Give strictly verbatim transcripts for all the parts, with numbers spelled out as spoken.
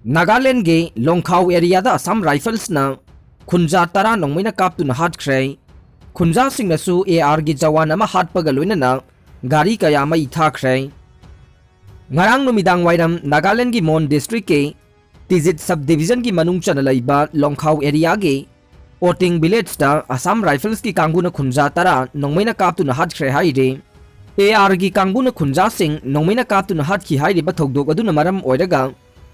ꯅꯥꯒꯥꯂꯦꯟꯒꯤ ꯂꯣꯡꯈꯥꯎ ꯑꯦꯔꯤꯌꯥꯗ ꯑꯁꯥꯝ ꯔꯥꯏꯐꯜꯁꯅ ꯈꯨꯟꯖꯥ ꯇꯔꯥ ꯅꯣꯡꯃꯩꯅ ꯀꯥꯞꯇꯨꯅ ꯍꯥꯠꯈ꯭ꯔꯦ꯫ ꯈꯨꯟꯖꯥꯁꯤꯡꯅꯁꯨ ꯑꯦ ꯑꯥꯔꯒꯤ ꯖꯋꯥꯟ ꯑꯃ ꯍꯥꯠꯄꯒ ꯂꯣꯏꯅꯅ ꯒꯥꯔꯤ ꯀꯌꯥ ꯃꯩ ꯊꯥꯈ꯭ꯔꯦ꯫ ꯉꯔꯥꯡ ꯅꯨꯃꯤꯗꯥꯡ ꯋꯥꯏꯔꯝ ꯅꯥꯒꯥꯂꯦꯟꯒꯤ ꯃꯣꯟ ꯗꯤꯁꯇ꯭ꯔꯤꯛꯀꯤ ꯇꯤꯖꯤꯠ ꯁꯕ ꯗꯤꯕꯤꯖꯟꯒꯤ ꯃꯅꯨꯡ ꯆꯟꯅ ꯂꯩꯕ ꯂꯣꯡꯈꯥꯎ ꯑꯦꯔꯤꯌꯥꯒꯤ ꯑꯣꯇꯤꯡ ꯚꯤꯂꯦꯖꯇ ꯑꯁꯥꯝ ꯔꯥꯏꯐꯜꯁꯀꯤ ꯀꯥꯡꯕꯨꯅ ꯈꯨꯟꯖꯥ ꯇꯔꯥ ꯅꯣꯡꯃꯩꯅ ꯀꯥꯞꯇꯨꯅ ꯍꯥꯠꯈ꯭ꯔꯦ ꯍꯥꯏꯔꯤ꯫ ꯑꯦ ꯑꯥꯔꯒꯤ ꯀꯥꯡꯕꯨꯅ ꯈꯨꯟꯖꯥꯁꯤꯡ ꯅꯣꯡꯃꯩꯅ ꯀꯥꯞꯇꯨꯅ ꯍꯥꯠꯈꯤ ꯍꯥꯏꯔꯤꯕ ꯊꯧꯗꯣꯛ ꯑꯗꯨꯅ ꯃꯔꯝ ꯑꯣꯏꯔꯒ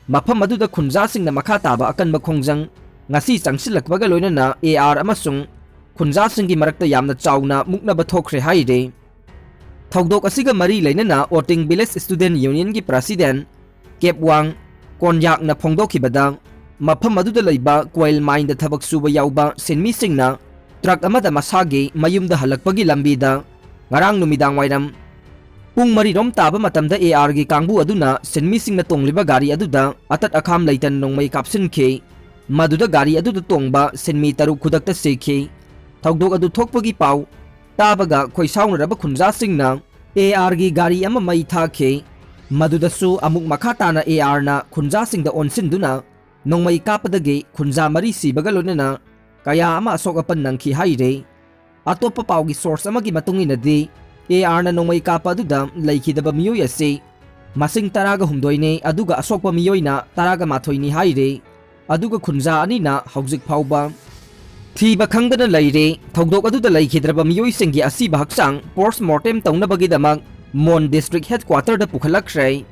ꯃꯐꯝ ꯑꯗꯨꯗ ꯈꯨꯟꯖꯥꯁꯤꯡꯅ ꯃꯈꯥ ꯇꯥꯕ ꯑꯀꯟꯕ ꯈꯣꯡꯖꯪ ꯉꯁꯤ ꯆꯪꯁꯤꯜꯂꯛꯄꯒ ꯂꯣꯏꯅꯅ ꯑꯦ ꯑꯥꯔ ꯑꯃꯁꯨꯡ ꯈꯨꯟꯖꯥꯁꯤꯡꯒꯤ ꯃꯔꯛꯇ ꯌꯥꯝꯅ ꯆꯥꯎꯅ ꯃꯨꯛꯅꯕ ꯊꯣꯛꯈ꯭ꯔꯦ ꯍꯥꯏꯔꯤ꯫ ꯊꯧꯗꯣꯛ ꯑꯁꯤꯒ ꯃꯔꯤ ꯂꯩꯅꯅ ꯑꯣꯇꯤꯡ ꯚꯤꯂꯦꯖ ꯁ꯭ꯇꯨꯗꯦꯟꯠ ꯌꯨꯅꯤꯌꯟꯒꯤ ꯄ꯭ꯔꯁꯤꯗꯦꯟꯠ ꯀꯦꯞꯋꯥꯡ ꯀꯣꯟꯌꯥꯛꯅ ꯐꯣꯡꯗꯣꯛꯈꯤꯕꯗ, ꯃꯐꯝ ꯑꯗꯨꯗ ꯂꯩꯕ ꯀꯣꯏꯜ ꯃꯥꯏꯟꯗ ꯊꯕꯛ ꯁꯨꯕ ꯌꯥꯎꯕ ꯁꯤꯟꯃꯤꯁꯤꯡꯅ ꯇ꯭ꯔꯛ ꯑꯃꯗ ꯃꯁꯥꯒꯤ ꯃꯌꯨꯝꯗ ꯍꯜꯂꯛꯄꯒꯤ ꯂꯝꯕꯤꯗ ꯉꯔꯥꯡ ꯅꯨꯃꯤꯗꯥꯡ ꯋꯥꯏꯔꯝ ꯄꯨꯡ ꯃꯔꯤꯔꯣꯝ ꯇꯥꯕ ꯃꯇꯝꯗ ꯑꯦ ꯑꯥꯔꯒꯤ ꯀꯥꯡꯕꯨ ꯑꯗꯨꯅ ꯁꯤꯟꯃꯤꯁꯤꯡꯅ ꯇꯣꯡꯂꯤꯕ ꯒꯥꯔꯤ ꯑꯗꯨꯗ ꯑꯇꯠ ꯑꯈꯥꯝ ꯂꯩꯇꯅ ꯅꯣꯡꯃꯩ ꯀꯥꯞꯁꯤꯟꯈꯤ꯫ ꯃꯗꯨꯗ ꯒꯥꯔꯤ ꯑꯗꯨꯗ ꯇꯣꯡꯕ ꯁꯤꯟꯃꯤ ꯇꯔꯨꯛ ꯈꯨꯗꯛꯇ ꯁꯤꯈꯤ꯫ ꯊꯧꯗꯣꯛ ꯑꯗꯨ ꯊꯣꯛꯄꯒꯤ ꯄꯥꯎ ꯇꯥꯕꯒ ꯈꯣꯏꯁꯥꯎꯅꯔꯕ ꯈꯨꯟꯖꯥꯁꯤꯡꯅ ꯑꯦ ꯑꯥꯔꯒꯤ ꯒꯥꯔꯤ ꯑꯃ ꯃꯩ ꯊꯥꯈꯤ꯫ ꯃꯗꯨꯗꯁꯨ ꯑꯃꯨꯛ ꯃꯈꯥ ꯇꯥꯅ ꯑꯦ ꯑꯥꯔꯅ ꯈꯨꯟꯖꯥꯁꯤꯡꯗ ꯑꯣꯟꯁꯤꯟꯗꯨꯅ ꯅꯣꯡꯃꯩ ꯀꯥꯞꯄꯗꯒꯤ ꯈꯨꯟꯖꯥ ꯃꯔꯤ ꯁꯤꯕꯒ ꯂꯣꯏꯅꯅ ꯀꯌꯥ ꯑꯃ ꯑꯁꯣꯛ ꯑꯄꯟ ꯅꯪꯈꯤ ꯍꯥꯏꯔꯤ꯫ ꯑꯇꯣꯞꯄ ꯄꯥꯎꯒꯤ ꯁꯣꯔꯁ ꯑꯃꯒꯤ ꯃꯇꯨꯡ ꯏꯟꯅꯗꯤ, ꯑꯦ ꯑꯥꯔꯅ ꯅꯣꯡꯃꯩ ꯀꯥꯞꯄ ꯑꯗꯨꯗ ꯂꯩꯈꯤꯗꯕ ꯃꯤꯑꯣꯏ ꯑꯁꯤ ꯃꯁꯤꯡ ꯇꯔꯥꯒ ꯍꯨꯝꯗꯣꯏꯅꯤ, ꯑꯗꯨꯒ ꯑꯁꯣꯛꯄ ꯃꯤꯑꯣꯏꯅ ꯇꯔꯥꯒ ꯃꯥꯊꯣꯏꯅꯤ ꯍꯥꯏꯔꯤ꯫ ꯑꯗꯨꯒ ꯈꯨꯟꯖꯥ ꯑꯅꯤꯅ ꯍꯧꯖꯤꯛ ꯐꯥꯎꯕ ꯊꯤꯕ ꯈꯪꯗꯅ ꯂꯩꯔꯤ꯫ ꯊꯧꯗꯣꯛ ꯑꯗꯨꯗ ꯂꯩꯈꯤꯗ꯭ꯔꯕ ꯃꯤꯑꯣꯏꯁꯤꯡꯒꯤ ꯑꯁꯤꯕ ꯍꯛꯆꯥꯡ ꯄꯣꯁ꯭ꯠꯃꯣꯔꯇꯦꯝ ꯇꯧꯅꯕꯒꯤꯗꯃꯛ ꯃꯣꯟ ꯗꯤꯁꯇ꯭ꯔꯤꯛ ꯍꯦꯗꯀ꯭ꯋꯥꯇꯔꯗ ꯄꯨꯈꯠꯂꯛꯈ꯭ꯔꯦ꯫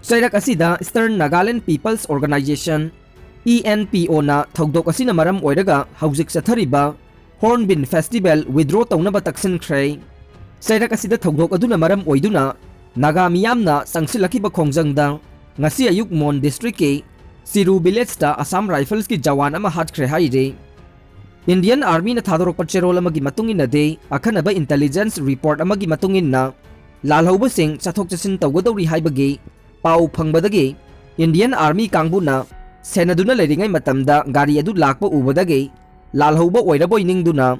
ꯆꯩꯔꯛ ꯑꯁꯤꯗ Eastern Nagaland People's Organisation, E N P O ꯅ ꯊꯧꯗꯣꯛ ꯑꯁꯤꯅ ꯃꯔꯝ ꯑꯣꯏꯔꯒ ꯍꯧꯖꯤꯛ ꯆꯠꯊꯔꯤꯕ ꯍꯣꯔ꯭ꯟꯕꯤꯜ ꯐꯦꯁꯇꯤꯚꯦꯜ ꯋꯤꯗ꯭ꯔꯣ ꯇꯧꯅꯕ ꯇꯛꯁꯤꯟꯈ꯭ꯔꯦ꯫ ꯆꯩꯔꯛ ꯑꯁꯤꯗ ꯊꯧꯗꯣꯛ ꯑꯗꯨꯅ ꯃꯔꯝ ꯑꯣꯏꯗꯨꯅ ꯅꯥꯒꯥ ꯃꯤꯌꯥꯝꯅ ꯆꯪꯁꯤꯜꯂꯛꯈꯤꯕ ꯈꯣꯡꯖꯪꯗ ꯉꯁꯤ ꯑꯌꯨꯛ ꯃꯣꯟ ꯗꯤꯁꯇ꯭ꯔꯤꯛꯀꯤ ꯆꯤꯔꯨ ꯚꯤꯂꯦꯖꯇ ꯑꯁꯥꯝ ꯔꯥꯏꯐꯜꯁꯀꯤ ꯖꯋꯥꯟ ꯑꯃ ꯍꯥꯠꯈ꯭ꯔꯦ ꯍꯥꯏꯔꯤ꯫ ꯏꯟꯗꯤꯌꯟ ꯑꯥꯔꯃꯤꯅ ꯊꯥꯗꯣꯔꯛꯄ ꯆꯦꯔꯣꯜ ꯑꯃꯒꯤ ꯃꯇꯨꯡ ꯏꯟꯅꯗꯤ, ꯑꯈꯟꯅꯕ ꯏꯟꯇꯦꯂꯤꯖꯦꯟꯁ ꯔꯤꯄꯣꯔꯠ ꯑꯃꯒꯤ ꯃꯇꯨꯡ ꯏꯟꯅ, ꯂꯥꯜꯍꯧꯕꯁꯤꯡ ꯆꯠꯊꯣꯛ ꯆꯠꯁꯤꯟ ꯇꯧꯒꯗꯧꯔꯤ ꯍꯥꯏꯕꯒꯤ ꯄꯥꯎ ꯐꯪꯕꯗꯒꯤ ꯏꯟꯗꯤꯌꯟ ꯑꯥꯔꯃꯤ ꯀꯥꯡꯕꯨꯅ ꯁꯦꯟꯅꯗꯨꯅ ꯂꯩꯔꯤꯉꯩ ꯃꯇꯝꯗ ꯒꯥꯔꯤ ꯑꯗꯨ ꯂꯥꯛꯄ ꯎꯕꯗꯒꯤ ꯂꯥꯜꯍꯧꯕ ꯑꯣꯏꯔꯕꯣꯏ ꯅꯤꯡꯗꯨꯅ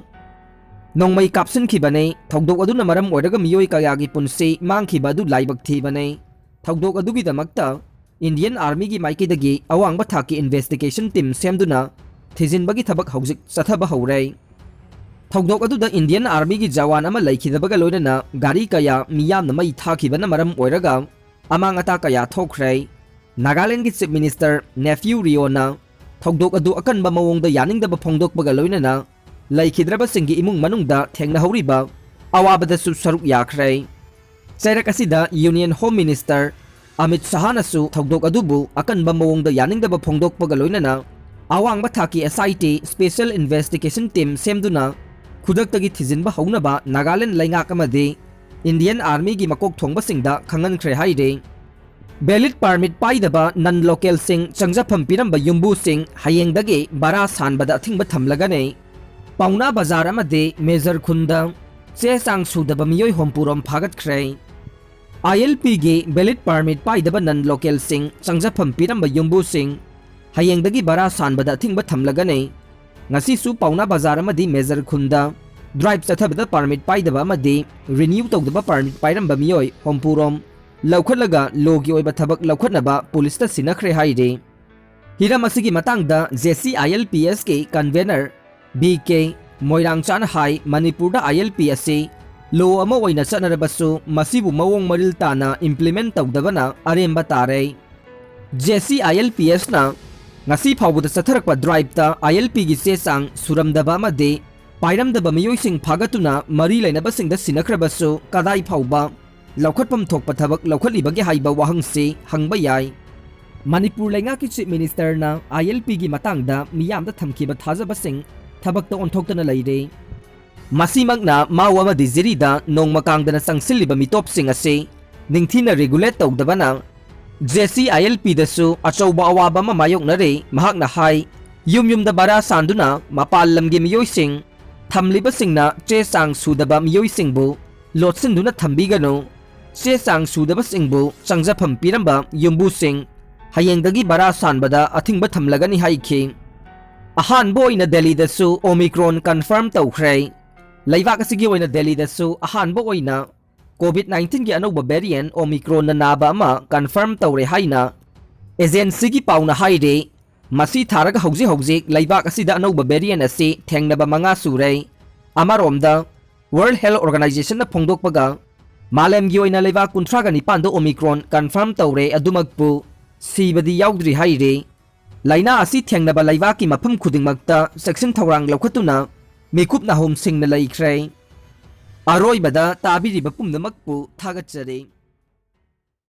ꯅꯣꯡꯃꯩ ꯀꯥꯞꯁꯤꯟꯈꯤꯕꯅꯤ꯫ ꯊꯧꯗꯣꯛ ꯑꯗꯨꯅ ꯃꯔꯝ ꯑꯣꯏꯔꯒ ꯃꯤꯑꯣꯏ ꯀꯌꯥꯒꯤ ꯄꯨꯟꯁꯤ ꯃꯥꯡꯈꯤꯕ ꯑꯗꯨ ꯂꯥꯏꯕꯛ ꯊꯤꯕꯅꯤ꯫ ꯊꯧꯗꯣꯛ ꯑꯗꯨꯒꯤꯗꯃꯛꯇ Indian Armyꯒꯤ ꯃꯥꯏꯀꯩꯗꯒꯤ ꯑꯋꯥꯡꯕ ꯊꯥꯛꯀꯤ investigation team ꯁꯦꯝꯗꯨꯅ ꯊꯤꯖꯤꯟꯕꯒꯤ ꯊꯕꯛ ꯍꯧꯖꯤꯛ ꯆꯠꯊꯕ ꯍꯧꯔꯦ꯫ ꯊꯧꯗꯣꯛ ꯑꯗꯨꯗ Indian Armyꯒꯤ ꯖꯋꯥꯟ ꯑꯃ ꯂꯩꯈꯤꯗꯕꯒ ꯂꯣꯏꯅꯅ ꯒꯥꯔꯤ ꯀꯌꯥ ꯃꯤꯌꯥꯝꯅ ꯃꯩ ꯊꯥꯈꯤꯕꯅ ꯃꯔꯝ ꯑꯣꯏꯔꯒ ꯑꯃꯥꯡ ꯑꯇꯥ ꯀꯌꯥ ꯊꯣꯛꯈ꯭ꯔꯦ꯫ ꯅꯥꯒꯥꯂꯦꯟꯗꯒꯤ Chief Minister Neiphiu Rioꯅ ꯊꯧꯗꯣꯛ ꯑꯗꯨ ꯑꯀꯟꯕ ꯃꯑꯣꯡꯗ ꯌꯥꯅꯤꯡꯗꯕ ꯐꯣꯡꯗꯣꯛꯄꯒ ꯂꯣꯏꯅꯅ ꯂꯩꯈꯤꯗ꯭ꯔꯕꯁꯤꯡꯒꯤ ꯏꯃꯨꯡ ꯃꯅꯨꯡꯗ ꯊꯦꯡꯅꯍꯧꯔꯤꯕ ꯑꯋꯥꯕꯗꯁꯨ ꯁꯔꯨꯛ ꯌꯥꯈ꯭ꯔꯦ꯫ ꯆꯩꯔꯛ ꯑꯁꯤꯗ Union Home Minister ꯑꯃꯤꯠ ꯁꯍꯥꯅꯁꯨ ꯊꯧꯗꯣꯛ ꯑꯗꯨꯕꯨ ꯑꯀꯟꯕ ꯃꯑꯣꯡꯗ ꯌꯥꯅꯤꯡꯗꯕ ꯐꯣꯡꯗꯣꯛꯄꯒ ꯂꯣꯏꯅꯅ ꯑꯋꯥꯡꯕ ꯊꯥꯛꯀꯤ S I T Special Investigation Team ꯁꯦꯝꯗꯨꯅ ꯈꯨꯗꯛꯇꯒꯤ ꯊꯤꯖꯤꯟꯕ ꯍꯧꯅꯕ ꯅꯥꯒꯥꯂꯦꯟ ꯂꯩꯉꯥꯛ ꯑꯃꯗꯤ Indian Armyꯒꯤ ꯃꯀꯣꯛ ꯊꯣꯡꯕꯁꯤꯡꯗ ꯈꯪꯍꯟꯈ꯭ꯔꯦ ꯍꯥꯏꯔꯤ꯫ Valid permit ꯄꯥꯏꯗꯕ non localꯁꯤꯡ ꯆꯪꯖꯐꯝ ꯄꯤꯔꯝꯕ ꯌꯨꯝꯕꯨꯁꯤꯡ ꯍꯌꯦꯡꯗꯒꯤ ꯚꯔꯥ ꯁꯥꯟꯕꯗ ꯑꯊꯤꯡꯕ ꯊꯝꯂꯒꯅꯤ꯫ ꯄꯥꯎꯅꯥ ꯕꯖꯥꯔ ꯑꯃꯗꯤ ꯃꯦꯖꯔ ꯈꯨꯟꯗ ꯆꯦ ꯆꯥꯡ ꯁꯨꯗꯕ ꯃꯤꯑꯣꯏ ꯍꯨꯝꯐꯨꯔꯣꯝ ꯐꯥꯒꯠꯈ꯭ꯔꯦ꯫ ILPꯒꯤ valid permit ꯄꯥꯏꯗꯕ non localꯁꯤꯡ ꯆꯪꯖꯐꯝ ꯄꯤꯔꯝꯕ ꯌꯨꯝꯕꯨꯁꯤꯡ ꯍꯌꯦꯡꯗꯒꯤ ꯚꯔꯥ ꯁꯥꯟꯕꯗ ꯑꯊꯤꯡꯕ ꯊꯝꯂꯒꯅꯤ꯫ ꯉꯁꯤꯁꯨ ꯄꯥꯎꯅꯥ ꯕꯖꯥꯔ ꯑꯃꯗꯤ ꯃꯦꯖꯔ ꯈꯨꯟꯗ drive ꯆꯠꯊꯕꯗ permit ꯄꯥꯏꯗꯕ ꯑꯃꯗꯤ renew ꯇꯧꯗꯕ permit ꯄꯥꯏꯔꯝꯕ ꯃꯤꯑꯣꯏ ꯍꯨꯝꯐꯨꯔꯣꯝ ꯂꯧꯈꯠꯂꯒ lawꯒꯤ ꯑꯣꯏꯕ ꯊꯕꯛ ꯂꯧꯈꯠꯅꯕ ꯄꯨꯂꯤꯁꯇ ꯁꯤꯟꯅꯈ꯭ꯔꯦ ꯍꯥꯏꯔꯤ꯫ ꯍꯤꯔꯝ ꯑꯁꯤꯒꯤ ꯃꯇꯥꯡꯗ JCILPSꯀꯤ convener B K ꯃꯣꯏꯔꯥꯡꯆꯥꯅ ꯍꯥꯏ, ꯃꯅꯤꯄꯨꯔꯗ ILP ꯑꯁꯤ law ꯑꯃ ꯑꯣꯏꯅ ꯆꯠꯅꯔꯕꯁꯨ ꯃꯁꯤꯕꯨ ꯃꯑꯣꯡ ꯃꯔꯤꯜ ꯇꯥꯅ implement ꯇꯧꯗꯕꯅ ꯑꯔꯦꯝꯕ ꯇꯥꯔꯦ꯫ JCILPSꯅ ꯉꯁꯤ ꯐꯥꯎꯕꯗ ꯆꯠꯊꯔꯛꯄ driveꯇ ILPꯒꯤ ꯆꯦ ꯆꯥꯡ ꯁꯨꯔꯝꯗꯕ ꯑꯃꯗꯤ ꯄꯥꯏꯔꯝꯗꯕ ꯃꯤꯑꯣꯏꯁꯤꯡ ꯐꯥꯒꯠꯇꯨꯅ ꯃꯔꯤ ꯂꯩꯅꯕꯁꯤꯡꯗ ꯁꯤꯟꯅꯈ꯭ꯔꯕꯁꯨ ꯀꯗꯥꯏ ꯐꯥꯎꯕ ꯂꯧꯈꯠꯐꯝ ꯊꯣꯛꯄ ꯊꯕꯛ ꯂꯧꯈꯠꯂꯤꯕꯒꯦ ꯍꯥꯏꯕ ꯋꯥꯍꯪꯁꯤ ꯍꯪꯕ ꯌꯥꯏ꯫ ꯃꯅꯤꯄꯨꯔ ꯂꯩꯉꯥꯛꯀꯤ Chief Ministerꯅ ILPꯒꯤ ꯃꯇꯥꯡꯗ ꯃꯤꯌꯥꯝꯗ ꯊꯝꯈꯤꯕ ꯊꯥꯖꯕꯁꯤꯡ ꯊꯕꯛꯇ ꯑꯣꯟꯊꯣꯛꯇꯅ ꯂꯩꯔꯦ꯫ ꯃꯁꯤꯃꯛꯅ ꯃꯥꯎ ꯑꯃꯗꯤ ꯖꯤꯔꯤꯗ ꯅꯣꯡꯃ ꯀꯥꯡꯗꯅ ꯆꯪꯁꯤꯜꯂꯤꯕ ꯃꯤꯇꯣꯞꯁꯤꯡ ꯑꯁꯤ ꯅꯤꯡꯊꯤꯅ regulate ꯇꯧꯗꯕꯅ JCILPꯗꯁꯨ ꯑꯆꯧꯕ ꯑꯋꯥꯕ ꯑꯃ ꯃꯥꯌꯣꯛꯅꯔꯦ꯫ ꯃꯍꯥꯛꯅ ꯍꯥꯏ, ꯌꯨꯝ ꯌꯨꯝꯗ ꯚꯔꯥ ꯁꯥꯟꯗꯨꯅ ꯃꯄꯥꯟ ꯂꯝꯒꯤ ꯃꯤꯑꯣꯏꯁꯤꯡ ꯊꯝꯂꯤꯕꯁꯤꯡꯅ ꯆꯦ ꯆꯥꯡ ꯁꯨꯗꯕ ꯃꯤꯑꯣꯏꯁꯤꯡꯕꯨ ꯂꯣꯠꯁꯤꯟꯗꯨꯅ ꯊꯝꯕꯤꯒꯅꯨ꯫ ꯆꯦ ꯆꯥꯡ ꯁꯨꯗꯕꯁꯤꯡꯕꯨ ꯆꯪꯖꯐꯝ ꯄꯤꯔꯝꯕ ꯌꯨꯝꯕꯨꯁꯤꯡ ꯍꯌꯦꯡꯗꯒꯤ ꯚꯔꯥ ꯁꯥꯟꯕꯗ ꯑꯊꯤꯡꯕ ꯊꯝꯂꯒꯅꯤ ꯍꯥꯏꯈꯤ꯫ ꯑꯍꯥꯟꯕ ꯑꯣꯏꯅ ꯗꯦꯜꯂꯤꯗꯁꯨ Omicron confirm ꯇꯧꯈ꯭ꯔꯦ꯫ ꯂꯩꯕꯥꯛ ꯑꯁꯤꯒꯤ ꯑꯣꯏꯅ ꯗꯦꯜꯂꯤꯗꯁꯨ ꯑꯍꯥꯟꯕ ꯑꯣꯏꯅ COVID nineteenꯒꯤ ꯑꯅꯧꯕ variant Omicronꯅ ꯅꯥꯕ ꯑꯃ confirm ꯇꯧꯔꯦ ꯍꯥꯏꯅ ꯑꯦꯖꯦꯟꯁꯤꯒꯤ ꯄꯥꯎꯅ ꯍꯥꯏꯔꯤ, ꯃꯁꯤ ꯊꯥꯔꯒ ꯍꯧꯖꯤꯛ ꯍꯧꯖꯤꯛ ꯂꯩꯕꯥꯛ ꯑꯁꯤꯗ ꯑꯅꯧꯕ variant ꯑꯁꯤ ꯊꯦꯡꯅꯕ ꯃꯉꯥ ꯁꯨꯔꯦ꯫ ꯑꯃꯔꯣꯝꯗ, World Health Organizationꯅ ꯐꯣꯡꯗꯣꯛꯄꯒ, ꯃꯥꯂꯦꯝꯒꯤ ꯑꯣꯏꯅ ꯂꯩꯕꯥꯛ ꯀꯨꯟꯊ꯭ꯔꯥꯒ ꯅꯤꯄꯥꯟꯗ Omicron confirm ꯇꯧꯔꯦ, ꯑꯗꯨꯃꯛꯄꯨ ꯁꯤꯕꯗꯤ ꯌꯥꯎꯗ꯭ꯔꯤ ꯍꯥꯏꯔꯤ꯫ ꯂꯥꯏꯅꯥ ꯑꯁꯤ ꯊꯦꯡꯅꯕ ꯂꯩꯕꯥꯛꯀꯤ ꯃꯐꯝ ꯈꯨꯗꯤꯡꯃꯛꯇ ꯆꯦꯛꯁꯤꯟ ꯊꯧꯔꯥꯡ ꯂꯧꯈꯠꯇꯨꯅ ꯃꯤꯀꯨꯞ ꯅꯥꯍꯣꯝꯁꯤꯡꯅ ꯂꯩꯈ꯭ꯔꯦ꯫ ꯑꯔꯣꯏꯕꯗ ꯇꯥꯕꯤꯔꯤꯕ ꯄꯨꯝꯅꯃꯛꯄꯨ ꯊꯥꯒꯠꯆꯔꯤ꯫